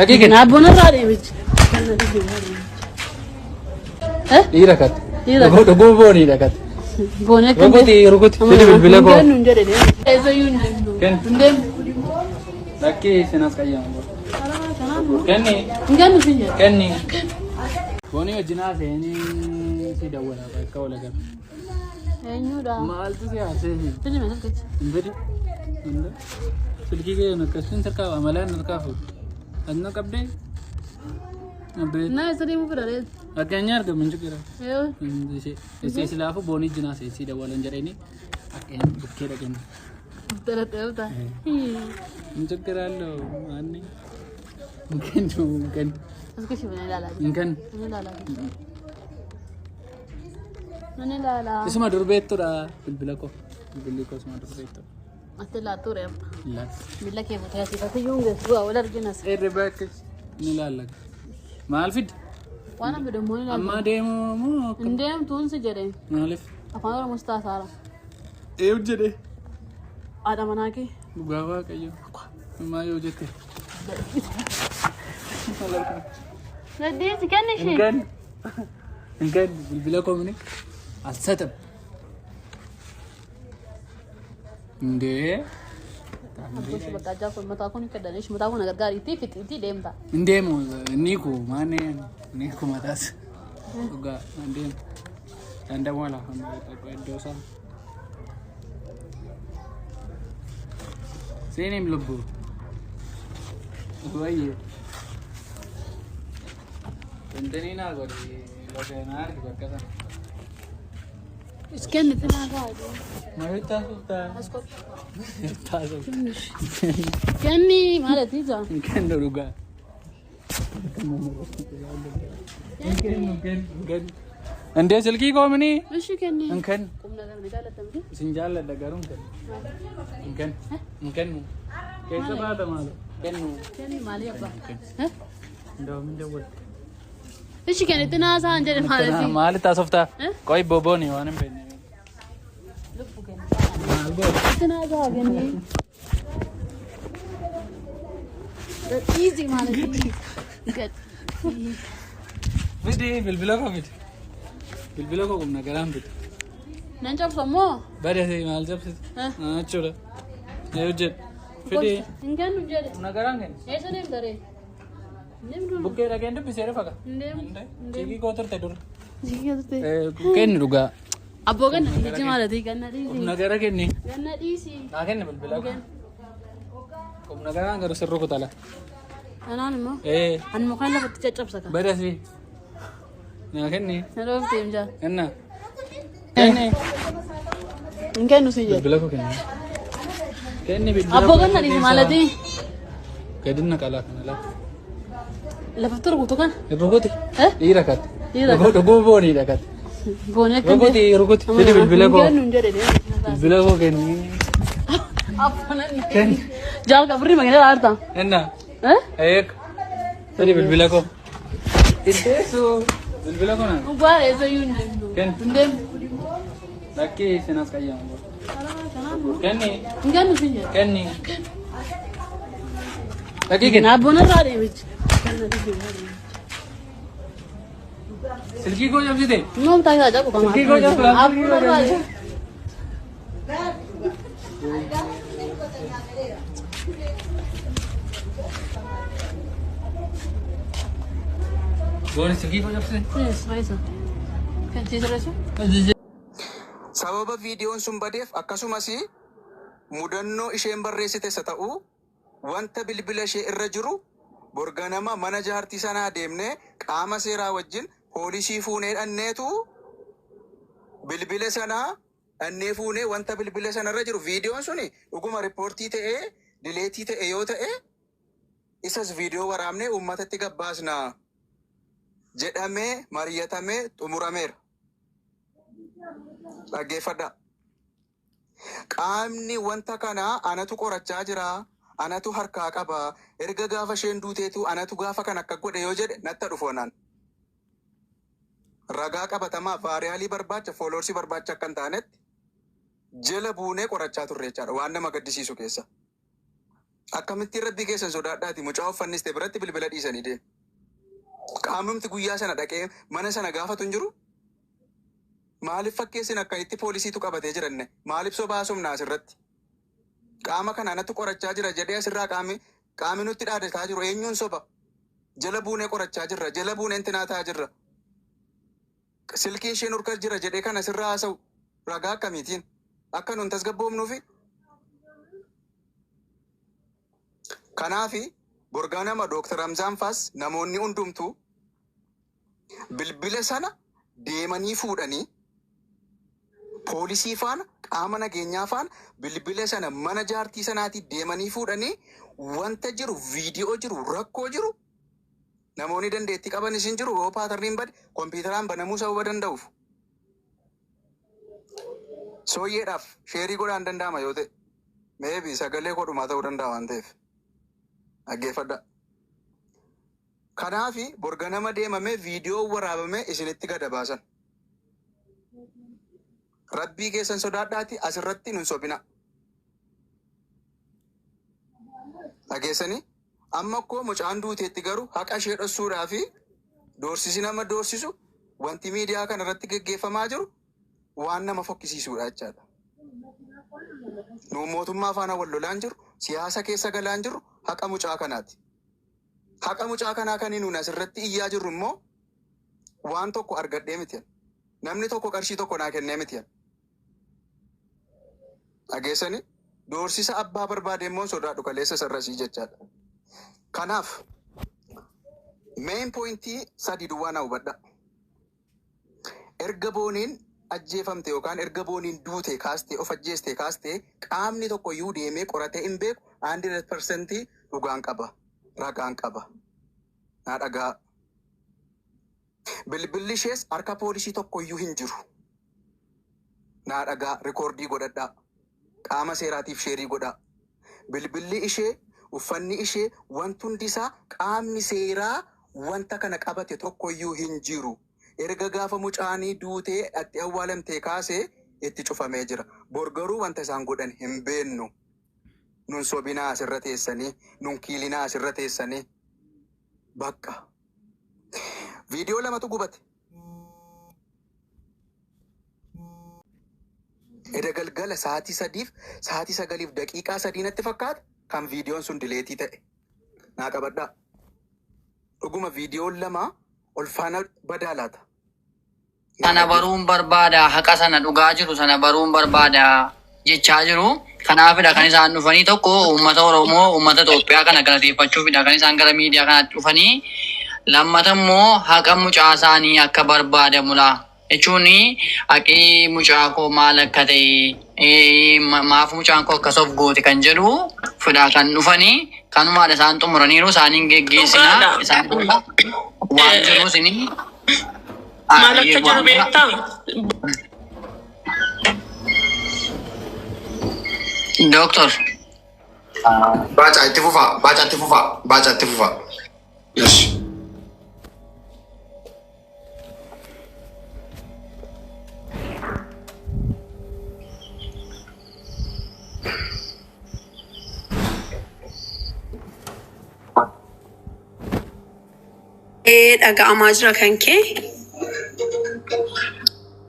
Dhaqii kenni. Naabboon irraa deemichi. Dhiira kat. Dhiira kat. Dhuguu boonii dhaqat. Boonee akka Rukuti rukuti. Fidi bilbila koo. Hin kennu jedhe deemu. Eessayyuu hin deemtu. Kenni. Hin deemu. Lakkii isin as qayyamu. Kenni. Hin kennu sin jedhe. Kenni. Boonii wajjin haasa'anii si dawwala bakka wal agarra. Eenyudha? Maaltu si haasa'e? Fidi mee silkichi. Hin fidi. Hin Silkii kee akkasiin sirkaa amalaan harkaa fuudhu. Annoo qabdee? Abbeet. Na eessa deemuu fedha reet? Fakkeenya argamu hin jiru. Yoo. Isee silaafuu boonii wajjin haasa'e si dawwalan jedhanii akka bukkee dhaqeen. Dhala dhala. Hin jiru maanni. Hin kennu hin kennu. As kishi mana ilaalaa Hin kennu. Mana ilaalaa Mana ilaalaa. Isuma durbeettudha bilbila koo. Bilbilli koo isuma durbeettudha. Ati laattuu reema. Laata. Miila kee butee asii fati yuun geessu waa wal arginas. Irri bakka ni ilaalla. Maal fidda? Waan amma deemu ni ilaalla. Amma deemu moo Hin deemtuun si jedhe. maaliif? Afaan Oromoos taasaara. Eeyu jedhe. Haadha manaa kee. Dhugaa Waaqayyo. Maal yoo jette? Nadhiisi kenni Hin ishee. kennu. Hin kennu. Bilbila koo mini alsaxam. Indee. Abbooshi bakka ajaa kun mataa kun kadhan ishee mataa kun gargaariitii fixiitii deemta. Hin deemu. Inni ku maanne inni ku mataas. Dhugaa hin deemu. Danda'u ala iddoo isaa. Seenim lubbuu. Wayye. Tentanii naa godhi lafee naa argi bakka sana. Kenni tinaa gaadhi. Maaliif taasiftaa? Taasiftaa. Kenni maal ati ija? Hin kennu dhugaa. Hin kennu hin kennu hin kennu. Indee silkii koo mini? Ishi kenni. Hin kennu. Qubna gara ni jaallatamti. Isin jaalladha garuu hin kennu. Hin kennu. Hin kennu. Keessa baata maalo. Kennu. Kenni maali abbaa? Ndawam dawwalte. Ishi kenni tinaa isaan jedhe maal ati? Maaliif taasiftaa? Qo'i bobooni waan hin beekne. Lubbu kenni. Maal goota? Tinaa isaa kenni. Easy maal ati? Gad. Fidi bilbila koo fidi. Bilbila koo qubna garaan fidi. Nan cabsu ammoo. Badate maal cabsite? Eh? Jechuudha. Ee hojjedhu. Fidi. Hin kennu jedhe. Qubna garaan kenni. Eessa deemta ree? Deemtu. Bukkee dhageen dubbisee dhufa ka. Hin deemu. Silkii koo turte dur. Jigee turte. Kenni dhugaa. Abboo ganna dhiisi maal ati? Ganna dhiisi. Qubna gara kenni. Ganna dhiisi. Naa kenni bilbila koo. Qubna garaan garuu sirru kutala. Anaan immoo. Ee Ani mukaan lafatti caccabsa kan. badasi. Naa kenni. Na dhoofte imjaa. Kenna. Kenni. Hin kennu si jedhe. Bilbila koo kenni. Kenni bilbila Abboo koo ganna dhiisi maal ati? Gadinna qalaa kana laa. Lafatti rukutu kana. Rukuti. Eh? Dhiira kat. Dhiira kat. Dhuguu boonii dhaqat. Boonee akka Rukuti rukuti. Fidi bilbila koo. Hin kennu hin jedhe. Bilbila koo kenni. Abboo nan. Kenni. Jaal qabri magaalaa aarta. Kenna. Eh? Eek. Fidi bilbila koo. Iddeessu. Bilbila koo naa. Dhugaa eessayyuu hin deemtu. Kenni. Hin deemu. Lakkii isin as qayyamu. Kenni. Hin kennu si jedhe. Kenni. Lakkii kenni. Naabboon irraa deemichi. Ganna dhiisi. Silkii koo cabsite. Immoo mataa isaa cabu qaba. Silkii koo cabsu. Abboon irraa deemi. Booni silkii koo cabsite. Sirreessa. Kan sirreessu? Sababa viidiyoon sun badeef akkasumas mudannoo isheen barreessites haa ta'u wanta bilbila ishee irra jiru borganama mana jaartii sanaa deemnee qaama seeraa wajjin poolisii fuunee dhanneetu bilbila sanaa dhannee fuunee wanta bilbila sanarra jiru viidiyoon suni dhuguma report ta'ee delete ta'e yoo ta'e isas viidiyoo waraabnee uummatatti gabbaasna jedhamee mari'atamee xumurameera. Dhaggeeffadhaa. Qaamni wanta kanaa anatu qorachaa jira. Anatu harkaa qaba. Erga gaafa isheen duuteetu anatu gaafa kan akka godhe yoo jedhe natti dhufu anaan. Ragaa qabatamaa viral barbaacha followers barbaacha akka hin taanetti jala buunee qorachaa turre jechaadha. Waan nama gaddisiisu keessa. Akkamittiin rabbii keessan sodaadhaati mucaa uffanniste biratti bilbila dhiisanii deemu. Qaamumti guyyaa sana dhaqee mana sana gaafatu hin jiru. Maaliif fakkeessin akkanitti poolisiitu qabatee jiranne? Maaliif sobaa somna asirratti? Qaama kana anatu qorachaa jira jedhee asirraa qaami nutti dhaadataa jiru eenyuun soba? Jala buunee qorachaa jirra. Jala buunee intinaa ta'aa jirra. Silkii isheen urka jira jedhee kan asirraa haasa'u ragaa akkamiitiin? Akka nun tasgabboofnuufi? Kanaafi borganama Dooktar Hamzaan faas namoonni hundumtuu bilbila sana deemanii fuudhanii poolisii faana qaama nageenyaa faana bilbila sana mana jaartii sanaatii deemanii fuudhanii wanta jiru viidiyoo jiru rakkoo jiru namoonni dandeettii qaban isin jiru yoo paatarniin bade kompiitaraan banamuu sababa danda'uuf. Sooyyeedhaaf sheerii godhaan danda'ama yoo ta'e meebi sagalee godhumaa ta'uu danda'a waan ta'eef dhaggeeffadha. Kanaafi borganama deemamee viidiyoo waraabamee isinitti gada baasan. Rabbii keessan sodaadhaati asirratti nun sobina. Dhageessanii amma akkoo mucaan duuteetti garuu haqa ishee dhossuudhaa fi doorsisi nama doorsisu wanti miidiyaa kana irratti geggeeffamaa jiru waan nama fokkisiisuudha jechaadha. Nu mootummaa faana wal lolaan jiru, siyaasa keessa galaan jiru haqa mucaa kanaati. Haqa mucaa kanaa kan nuun asirratti iyyaa jirru immoo waan tokko argadhee miti. Namni tokko qarshii tokko naa kennee miti. Dhageessanii doorsisa abbaa barbaade immoo sodaadhu kaleessa sarrasii jechaadha. Kanaaf main pointii sadi duwwaa na hubadha. Erga booniin ajjeefamte yookaan erga booniin duute kaastee of ajjeeste kaastee qaamni tokko iyyuu deemee qoratee hin beeku 100% dhugaan qaba. Ragaan qaba. Naa dhagaa. Bilbilli ishees harka poolisii tokko iyyuu hin jiru. Naa dhagaa rikoordii godhadhaa. Qaama seeraatiif sheerii godhaa. Bilbilli ishee, uffanni ishee, wanti hundi isaa qaamni seeraa wanta kana qabate tokko iyyuu hin jiru. Erga gaafa mucaanii duutee dhatti awwaalamtee kaasee itti cufamee jira. Bor garuu wanta isaan godhan hin beennu. Nun sobinaa asirra teessanii, nun kiilinaa asirra teessanii. Bakka. Viidiyoo lamatu gubate. Eda galgala sa'aatii sadiif sa'aatii 9:03 natti fakkaata kan viidiyoon sun dileetii ta'e. Naa qabadhaa. Dhuguma viidiyoon lama ol faana badaa laata. Sana baruun barbaada haqa sana dhugaa jiru sana baruun barbaada jechaa jiru. Kanaafidha kan isaan dhufanii tokko uummata Oromoo uummata Itoophiyaa kana galateeffachuufidha kan isaan gara miidiyaa kanaatti dhufanii. Lammata immoo haqa mucaa isaanii akka barbaadamudha. Jechuun haqi mucaa koo maal akka ta'e maaf mucaan koo akkas of goote kan jedhu fidha kan dhufanii kanumaadha isaan xumuraniiru isaaniin geggeessina Dhugaadha. isaan booda waan jiru isinii Maal akka jiru beektaa? Doctor. Baacaa itti fufaa, baacaa itti fufaa, baacaa itti fufaa. Yes. Ee dhaga'amaa jira kan kee.